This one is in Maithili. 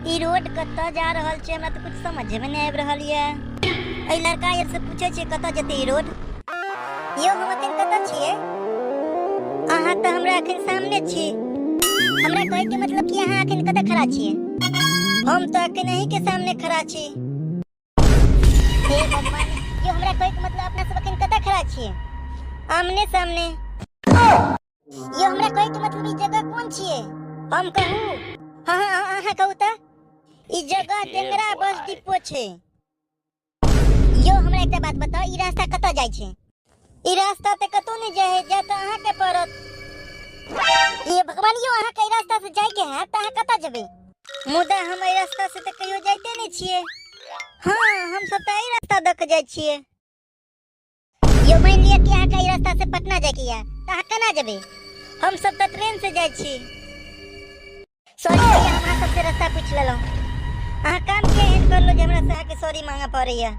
ई रोड कतऽ जा रहल छै, हमरा तऽ कुछ समझे में नहि आबि रहल ये। एहि लड़का आर से पूछे छियै कतऽ जेतै ई रोड। यौ, हम अखन कतऽ छियै? अहाँ तऽ हमरा अखन सामने छी। हमरा कहै के मतलब कि अहाँ अखन कतऽ खड़ा छियै? हम तऽ अखन अहीं के सामने खड़ा छी। हे भगवान! यौ, हमरा कहै के मतलब अपना सब अखन कतऽ खड़ा छियै? आमने सामने। यौ, हमरा कहै के मतलब ई जगह कोन छियै? हम कहू? हाँ हाँ, अहाँ कहू तऽ। ई जगह डेंगरा बस डिपो छै। यौ, हमरा एकटा बात बताउ, ई रास्ता कतऽ जाइ छै? ई रास्ता तऽ कतौ नहि जाइ है, जाय तऽ अहाँके पड़त। ये भगवान! यौ, अहाँके एहि रास्ता से जायके है तऽ अहाँ कतऽ जेबै? मुदा हम एहि रास्ता से तऽ कहियो जाइते नहि छियै। हाँ, हम सब तऽ एहि रास्ता दऽ के जाइ छियै। यौ, मानि लिअ कि अहाँके एहि रास्ता से पटना जायके यऽ तऽ अहाँ केना जेबै? हम सब तऽ ट्रेन से जाइ छी। सॉरी भैया, हम अहाँ सबसे रास्ता पूछि लेलहुँ। अहाँ काम किया एहन करलहुँ जे हमरा से अहाँके सॉरी मांगऽ पड़ैया?